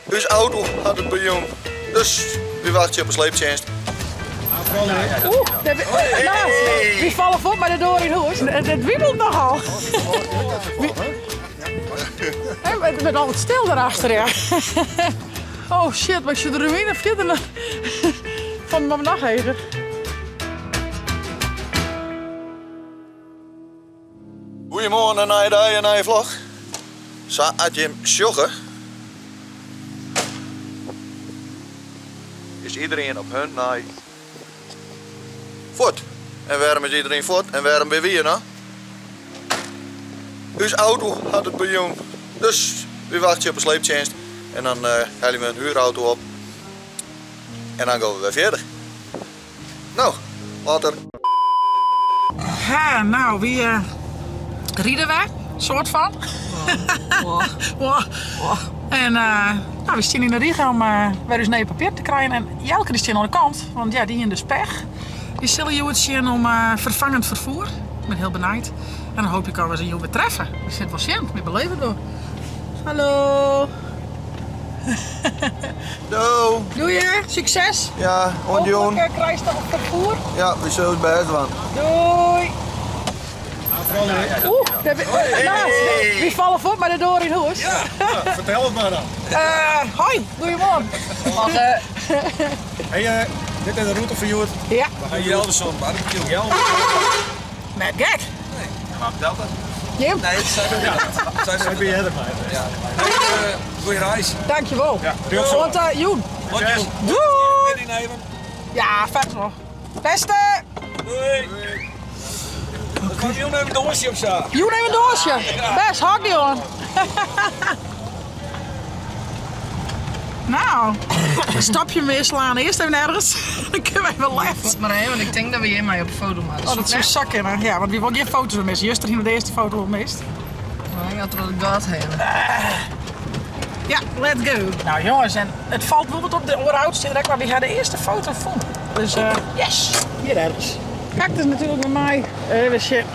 Us auto hat it bejûn, dus wy wachtsje op 'e sleeptsjinst. Oeh, nou, wy falle fuort mei de doar yn hûs. It wiebelt nochal. It wurdt al wat stil derachter, ja. Oh shit, mar ik sjoch de ruïne fierder fan mar noch heger. Goeiemoarn, in nije dei, in nije vlog. Sa at jim sjogge, is iedereen op hun nei fuort. En wêrom is iedereen fuort en wêrom binne wy hjir no? Us auto hat it bejûn, dus wy wachtsje op 'e sleeptsjinst en dan helje we in huurauto op en dan gean we wer fierder. No, later. Ha, nou, wy uh, ride wer, soort fan. Wow. En uh, nou, we stean yn de rige om uh, wer ús nije papier te krijen. En Jelke die stean oan de kant, want ja, dy hiene dus pech. Dy sille hjoed sjen om uh, ferfangend ferfoer. Ik bin hiel benijd. En dan hoop ik alwer se hjoed wer treffe. We sit wol sjen, we beleven it wol. Hallo. Doei. Doei, sukses. Ja, oant jûn. Hopelijk krijst noch it ferfoer. Ja, we sille ús bêst dwaan. Doei. Oeh, nou, wy falle fuort mei de doar yn hûs. Ja, fertel it mar dan. Hoi, goeiemoarn. Hey, dit is de rûte foar hjoed. Ja. We gaan Geldersom barbecue. Net gek. Nee. Maar vertel dat. Jim? Nee, dat zei ik niet. Zij Zij ben jij erbij. Ja. Hey, goeie reis. Dankjewel. Ja, rjochtsom. Oant jûn. Oant jûn. Doei. Nemen. Ja, fijn nog. Beste. Doei. Okay. Jûn even een doosje of zo. Jûn even een doosje. Best, hak die oan. Nou, een stapje misslaan. Eerst even ergens. Dan kunnen we even left. Maar even, want ik denk dat we hier maar op de foto moeten. Oh, dat zou zak kunnen. Ja, want we willen geen foto's meer missen. Juster hier de eerste foto al mist. Ik had er wel een gat heen. Ja, let's go. Nou jongens, en het valt wel wat op de oudste direct, maar we hebben de eerste foto gevonden. Dus uh, yes, hier ergens. Kijk, is natuurlijk bij mij. Even shit.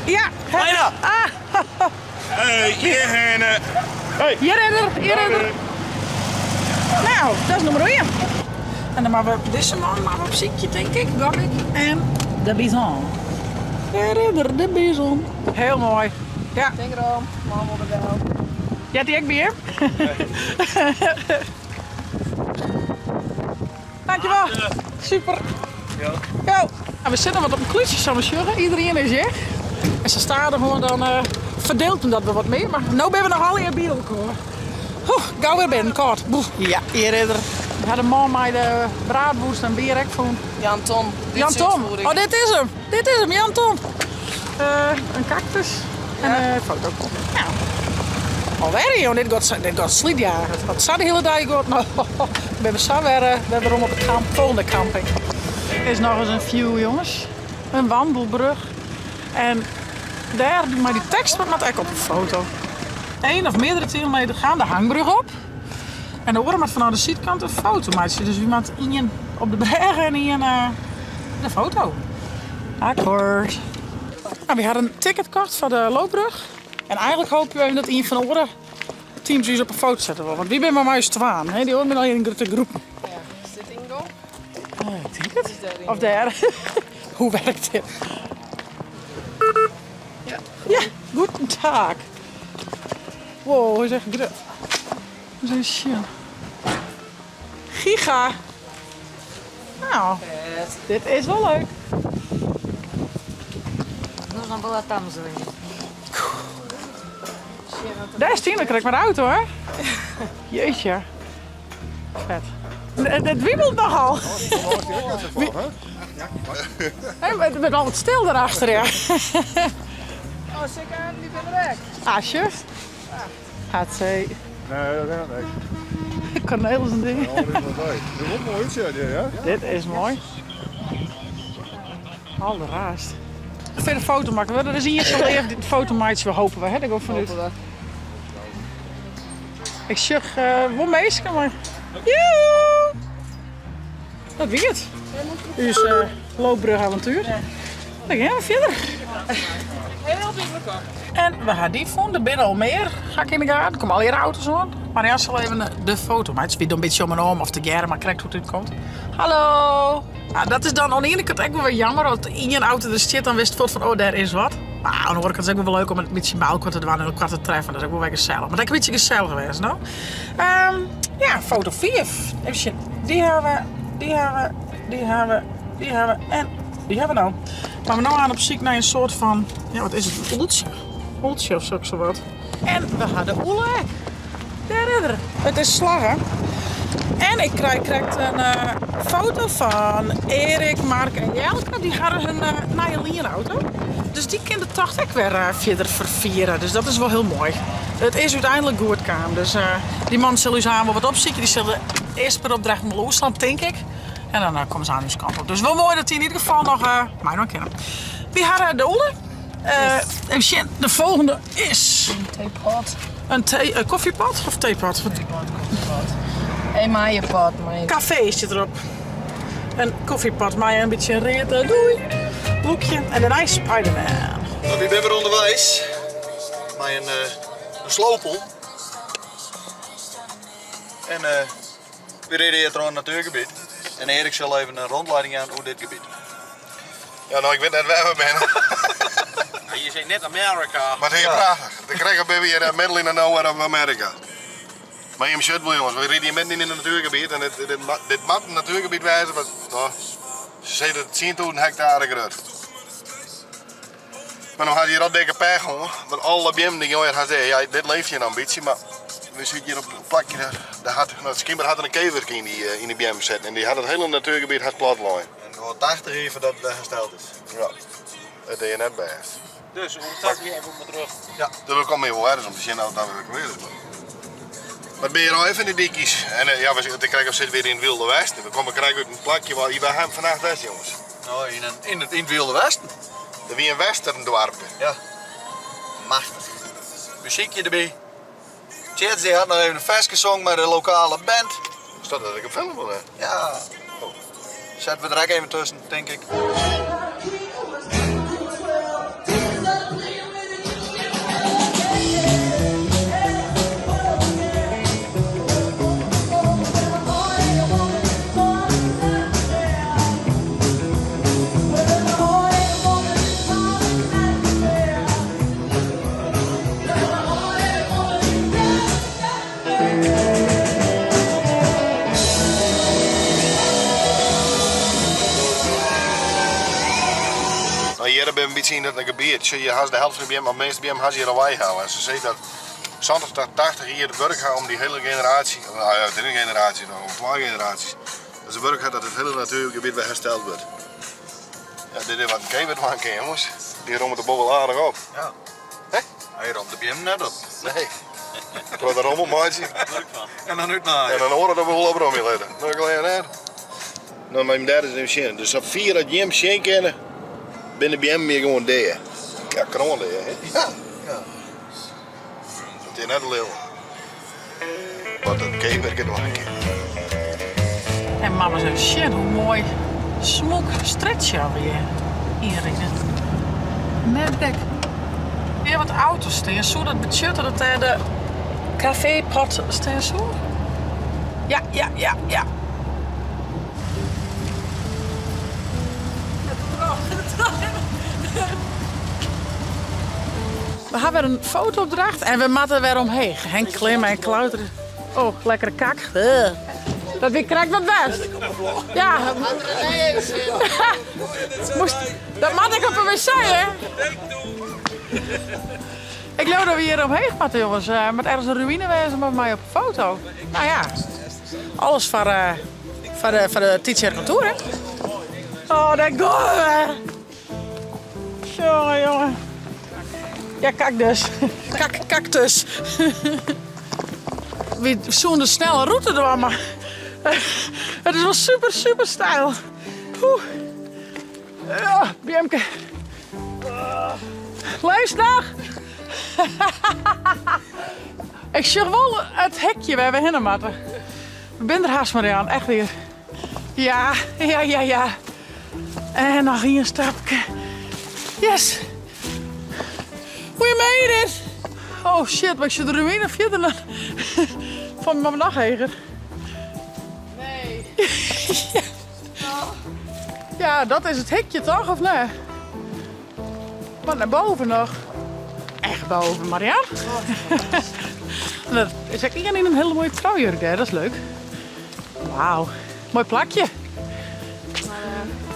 Ja. Bijna. Ah. Hey, hier heen. Hey. Hier is er, hier is er. Nou, dat is nummer 1. En dan maken we deze man maar op ziekje, denk ik, gok ik. En de bison. Daar is er, de bison. Heel mooi. Ja. Denk erom, mama op de bel. Jij die ook bier? Dankjewel. Super. Ja. Go. Nou, we zitten wat op een kluutje, zal ik zeggen. Iedereen is hier. En ze staan er gewoon dan uh, verdeeld dat we wat meer. Maar nu ben we nog al in bij elkaar. Oeh, gauw weer binnen, kort. Boe. Ja, hier is er. We hadden man met de braadwoest en bier ik vond. Jan Tom. Jan Tom. Oh, dit is hem. Dit is hem, Jan Tom. Uh, een cactus en ja. een foto. Nou, alweer joh, dit gaat, dit gaat sliedjagen. Wat zou de hele dag gaat. Nou, we hebben zo weer, we hebben om op het kamp, volgende camping. Er is nog eens een view, jongens. Een wandelbrug. En daar, maar die tekst moet ook op een foto. Eén of meerdere teamleden gaan de hangbrug op. En de oren met vanuit de zijkant een foto maken. Dus wie maakt één op de berg en één uh, de foto. Akkoord. Nou, we hadden een ticket gekocht voor de loopbrug. En eigenlijk hopen we even dat een van de oren teams die op een foto zetten wil. Want wie ben maar mij twaan, hè? Die hoort me al in een grote groep. Ja. Is dit Ingo? Ik denk het. Of daar. Hoe werkt dit? Ja. Ja, guten Tag. Wow, hij is echt grut. Dat is shit. Giga. Nou, dit is wel leuk. Нужно было там звонить. Daar is Tine, krijg ik mijn auto hoor. Jeetje. Vet. Het wiebelt nogal. Hey, het wordt al wat stil daarachter, ja. Oh, zeker aan, die ben er Asje. HC. Nee, dat is niet. Cornelis en ding. Oh, dit is wel leuk. Dit is wel mooi, ja. Dit is mooi. Allerraast. Even een foto maken. We er is hier zo even dit foto maken, we hopen we. Hè? Daar gaan we vanuit. Ik zeg wel meestal, maar. Joe! Dat wie het. Dus uh, loopbrugavontuur. Dan gaan we verder. Heel dúdlik op. En we ha dy fûn. Der binne al mear, ha ik yn de gaten. Der komme allegear auto's oan. Marianne sil even de foto meitsje. Wy dogge in bytsje om en om of tegearre, mar krekt hoe't it útkomt. Hallo! Nou, dat is dan oan de iene kant ek wol wer jammer. As ien auto der stiet, dan witst fuort fan oh, dêr is wat. Mar oan de oare kant is it ek wol wer leuk om it in bytsje by elkoar te dwaan en elkoar te treffen. Dat is ek wol wer gesellich. Moat ek in bytsje gesellich wêze, no? Ehm, ja, foto 5. Even sjen. Dy ha we, dy ha we, dy ha we, dy ha we en dy ha we no. Mar we no aan op syk nei in soart fan, ja wat is it, in ûltsje? Ûltsje of soks of wat. En we ha de ûle ek. Dêr is er. It is slagge. En ik krij krekt in foto fan Erik, Mark en Jelke. Dy hawwe hun nije lienauto. Dus dy kin de tocht ek wer fierder ferfiere. Dus dat is wol hiel moai. It is úteinlik goed kaam. Dus dy man sil ús aanst wol wat opsykje. Dy sil de earste pear opdrachten wol oerslaan, tink ik. En dan komme se aan ús kant op. Dus wol moai dat dy yn ieder gefal noch meidwaan kinne. Wy hawwe de ûle. Even sjen, de folgjende is... In teepot. In thee, in koffiepot of teepot? Teepot, koffiepot. Een pot. Kafee stiet derop. In koffiepot mei in bytsje read doei, lûkje. En dêrnei Spiderman. No, wy binne wer ûnderweis mei in slopel. En wy ride hjir troch in natuergebiet. En Erik sil even in rondleiding jaan oer dit gebiet. Ja, no, ik wit net wêr't we binne. Je zit net Amerika. Mar it is prachtich. De krekke binne we hjir middle in the nowhere of America. Mar jim sjogge it wol jonges, we ride hjir midden yn in natuergebiet en dit, dit, dit moat in natuergebiet wêze, want no, se sizze dat it 10.000 hektare grut. Mar no ha se hjir al dikke pech hân, want alle beammen dy gean hjir hast dea. Ja, dit leeft hjir noch in bytsje, mar we sitte hjir op in plakje, dêr hat, no, skynber hat der in kever yn dy, yn dy beammen sitten en dy hat it hiele natuergebiet hast plat lein. En gewoan 80 jier foardat it wer hersteld is. Ja, it is net bêst. Dus oertakt wie even op de rug. Ja, dus we komme hjir wol ergens om te sjen oft dat wer klear is. Mar bin hjir al even yn de dykjes. En eh, ja, we sitte krekt of sitte we hjir yn it Wylde Westen. We komme krekt út in plakje waar wy ha fannacht west, jonges. No, yn, in, yn it, yn it Wylde Westen. Der wie in westerndoarp. Ja, machtich. Muzykje derby. Tjits dy hat noch even in ferske songen mei de lokale band. Is dat dat ik in film wil hè? Ja. Oh. Setten we der ek even tusken, tink ik. No, hjir binne we in bytsje yn it gebiet. Sjoch, hjir ha se de helte fan de beammen, of measte beammen ha se hjir al weihelle. En se sizze dat 70 tot 80 jier wurk ha om dy hiele generaasje, no ja, it is in generaasje, no, om twa generaasjes, dat se wurk ha dat it hiele natuergebiet wer hersteld wurdt. Ja, dit is wat in kever dwaan kin, jonges. Dy rommet de boel wol aardich op. Ja. Hè? Hy romt de beammen net op. Nee. Troch de rommel meitsje. En dan útnaaie. En dan oare de boel opromje litte. No, ik lear net. No, mar dêr is even sjen. Dus sa fier as jim sjen kinne, binne de beammen hjir gewoan dea. Ja, kroandea, hè? Ja. Ja. Dat is net leauwen. Wat in kever dwaan kin. En mama ris even sjen hoe moai smûk strjitsje alweer ynride. Net gek. Hjir wat auto's stean. Soe dat betsjutte dat dêr de kafeepot stean soe? Ja, ja, ja, ja. We ha wer in foto-opdracht en we moatte wer omheech. Henk klimme en klautere. Oh, lekkere kak. Dat wie krekt wat bêst. Ja. Moast, dat moat ik op de wc, hè? Ik leau dat we hjir omheech moatte, jonges. Uh, moat ergens in ruïne wêze mei my op de foto. Nou ja, alles foar, uh, foar de, foar de Tytsjerk on Tour, hè? Oh, dêr gean we wer. Jonge, jonge. Ja, kak dus. Kak, kaktus. Wy soene de snelle rûte dwaan, mar it is wol super, super steil. Oeh. Ja, beamke. Leefst noch? Ik sjoch wol it hekje wêr't we hinne moatte. We binne der hast, Marianne, echt wier. Ja, ja, ja, ja. En noch ien stapke. Yes! made it! Oh shit, mar ik sjoch de ruïne fierder noch. Fan mei noch heger. Nee. Ja, dat is it hikje toch, of net? Wat nei boven noch. Echt boven, Marian. Dat is ek ien yn in hiele moaie troujurk dêr, dat is leuk. Wauw, moai plakje.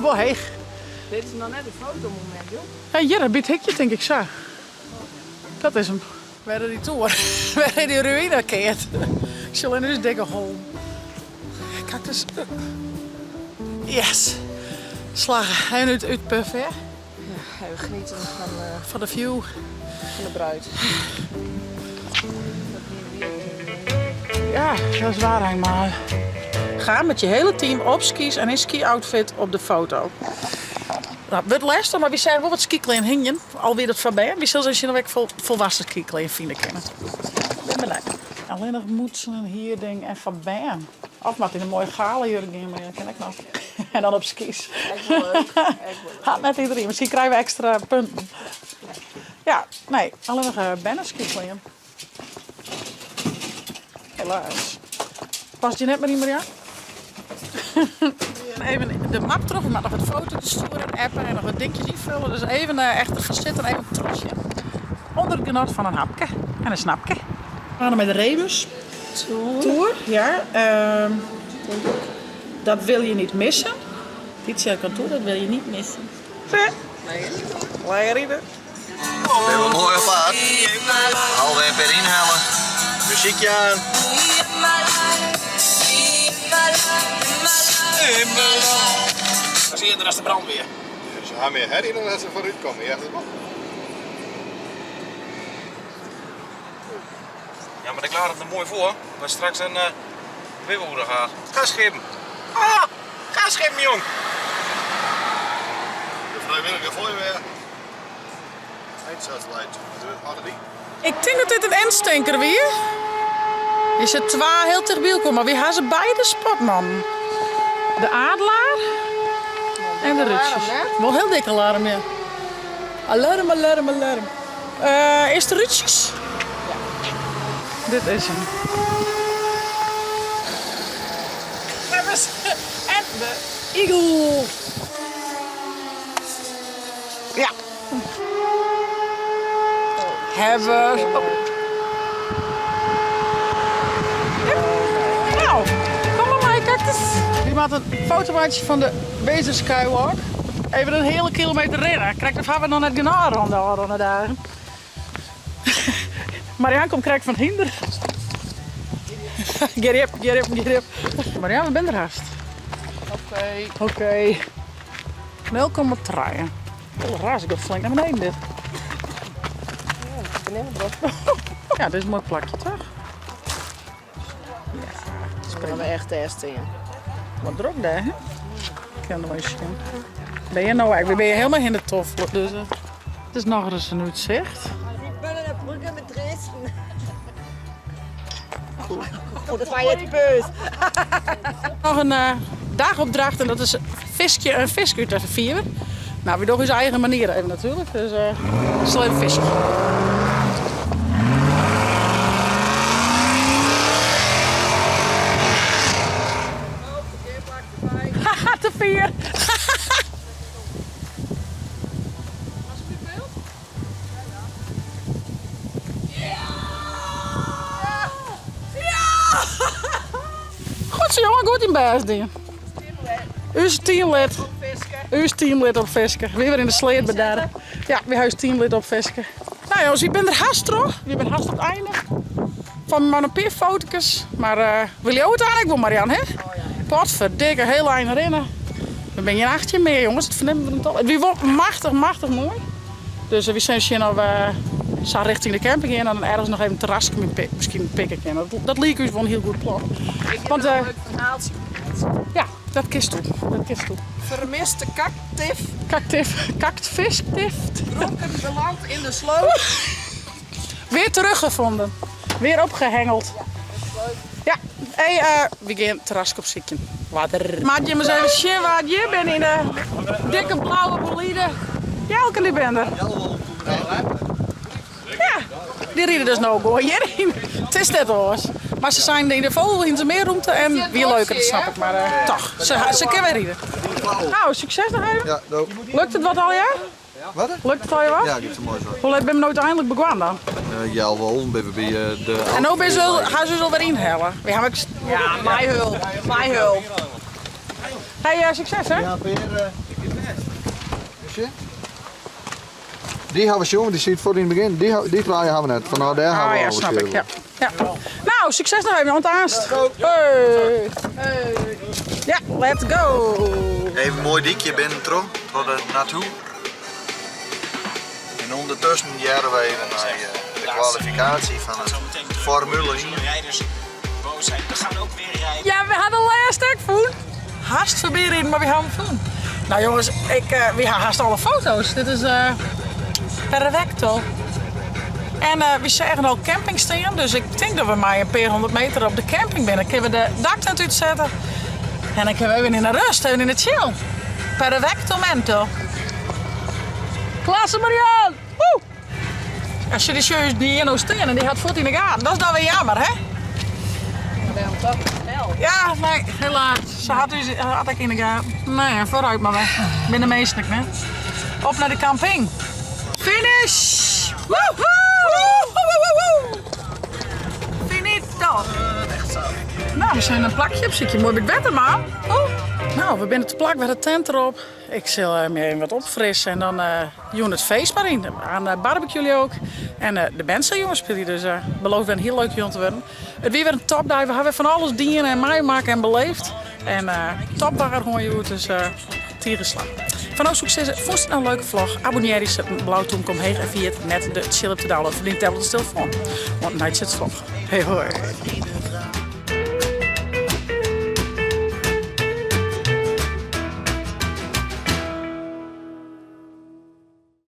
Wol heech. Dit is noch net it fotomomint, joh. Hey, hjir, by it hikje tink ik sa. Dat is him. Wêr is dy toer? Wêr is dy ruïne keard? Ik sjoch allinne ús dikke hollen. Kaktus. Yes! Slagge. En út, útpuffen, hè? Ja, even genieten van, uh, van de view. Van de bruid. Ja, dat is waar helemaal. Ga met je hele team op skis en in ski-outfit op de foto. Nou, wurdt lêstich, mar wy seagen wol wat skiklean hingjen. Al wie dat foar bern. Wy sille se ek wol folwassen skiklean fine kinne. Bin benijd. Allinnich mûtsen en hierding en foar bern. Of moat yn in moaie galajurk gean, mar dat kin ek noch. En dan op skis. Ek wol leuk. Ek wol leuk. Hat net iderien. Miskien krije we ekstra punten. Ja, nee, allinnich berneskiklean. Helaas. Past je net mear yn, Marjan? Even de map troch, we moatte noch wat foto's stjoere en appen en noch wat dinkjes ynfolje. Dus even echt derfoar sitten, even trochsjen. Under it genot fan in hapke en in snapke. We gaan mei de rebus. Tour. Ja. Dat wil je niet missen. Titia Kantoor, dat wil je niet missen. Lekker ride. Binne we moai op paad. Alwer wer ynhelle. Muzykje aan. Dat is earder as de brandweer. Se ha mear herrie dan dat se foarút komme, heart it wol. Ja, mar ik laat it der moai foar, want straks in wibbe oer de gaat. Gas geven! Ah! Gas geven, jong! De frijwillige fjoerwear. Ik tink dat dit in instinker wie. Je sit twa hiel ticht by elkoar, mar wy ha se beide spot, man. De adelaar en de rútsjes. Wol hiel dik alarm, ja. Alarm, alarm, alarm. Uh, is de rútsjes? Ja. Dit is hem. En de eagle. Ja. Hebben. Oh. Nou, kom maar mei, cactus. Wy moatte in foto meitsje fan de Weser Skywalk. Even in heale kilometer rinne. Krekt of ha we noch net genôch rûn de ôfrûne dagen. Marianne komt krekt fan it hynder. Get up, get up, get up. Marianne, we binne der hast. Oké. Oké. 0,3. Oh, raas, ik ga flink naar beneden dit. Ja, dit is een mooi plakje toch? Ja, dat gaan we echt testen. Wat drok daar, hè? Ik kan er wel eens zien. Ben je nou eigenlijk? Ben je helemaal in de tof? Dus, het is nog eens een uitzicht. Die Brücke met Dresden. Oh, dat war jetzt bös. Noch in dagopdracht en dat is fiskje in fisk út de fiver. Nou, wy dogge ús eigen manier even natuerlik, dus uh, sil even fiskje. Haha, te fier! Goed zo jongen, goed dyn bêst dien. Us teamlid. Us teamlid opfiske. Wy wer yn de sleat bedarre. Ja, wy ha ús teamlid opfiske. Nou jongens, wy binne der hast troch. Wy binne hast op it einde fan mar in pear fotokes. Mar uh, we leauwe it eigentlik wol Marianne, hè? Potverdikke, heel ein rinne. We binne gjin 18 mear jongens, it fernimme we dan toch. It wie wol machtich, machtich moai. Dus wy sille sjen of we sa richting de camping gean en dan ergens noch even in terraske miskien pikke kinne. Dat liek ús wol in hiel goed plan. Ik ha Want, noch eh, in leuk ferhaaltsje. Ja, dat kinst do. Dat kinst do. Vermiste kaktif. Kaktif, kaktfisktift. Dronken beland in de sloot. Weer teruggevonden. Weer opgehengeld. Ja, hey, eh, we gaan terraske opsykjen. Water. Maat, jim ris even sjen wa't hjir binne yn de dikke blauwe bolide. Jelke, dy bin der. Dy ride dus no gewoan hjiryn. It is net oars. Mar se seinen yn de Volvo hiene se mear rûmte en wie leuker, dat snap ik. Mar toch, se kin wer ride. Nou, sukses noch even. Ja, do. Lukt it wat allegear? Wat? Lukt it allegear wat? Ja, giet sa moai sa. Hoe let binne we no úteinlik begûn dan? Healwei alven binne we by de. En no binne se, ha se ús alwer ynhelle. Wy hawwe ek. Ja, mei hulp. Mei hulp. Hey, sukses hè. Ja, pear. Sjen. Dy hawwe we sjoen, want dy siet fuort yn it begjin. Dy, dy trije hawwe we net. Fanôf dêr hawwe we Oh ja, al snap ik. Ja. Ja. Nou, sukses noch even, oant aanst. Hey. Ja, let's go. Even in moai dykje binnen troch, troch de natuer. En ûndertusken hearre we even nei de kwalifikaasje fan it Formule 1. Ja, we ha de lêste ek fûn. Hast foarby riden, mar wy ha him fûn. Nou jonges, ik, wy ha hast alle foto's. Dit is perfecto. En wy seagen al camping stean, dus ik tink dat we mei in pear hûndert meter op de camping binne. Kinne we de daktent útsette en dan kinne we even yn de rust, even yn de chill. Perfectomento. Klasse Marian! Woe! As je dy sjoch dy hjir no stean en dy hat fuort yn de gaten, dat is dan wer jammer, hè? Wêrom toch snel? Ja, nee, helaas. Se hat ús hat ek yn de gaten. Nou ja, foarút mar wer. Binne minsken net. Op nei de camping. Finish! Woehoe! Finito! Nou, we zijn in plakje opsykje. Moai by it wetter, man. Oh. Nou, we binne te plak wer de tent derop. Ik sil my even wat opfrisse en dan jûn it feest mar yn. Oan de barbecue leau ik. En de band sil jûn spylje, dus belooft wer in hiel leuk jûn te wurden. It wie wer in topdei. We ha wer fan alles dien en meimakke en beleefd. En topwaar hân hjoed, dus tige slagge. Foar no soe ik sizze, fûnst it no in leuke vlog? Abonnearje, set in blau tûmke omheech en ferjit net de tsjil op te downloaden foar dyn tablet of telefoan. Oant in nijtsjits vlog. Hei hoi!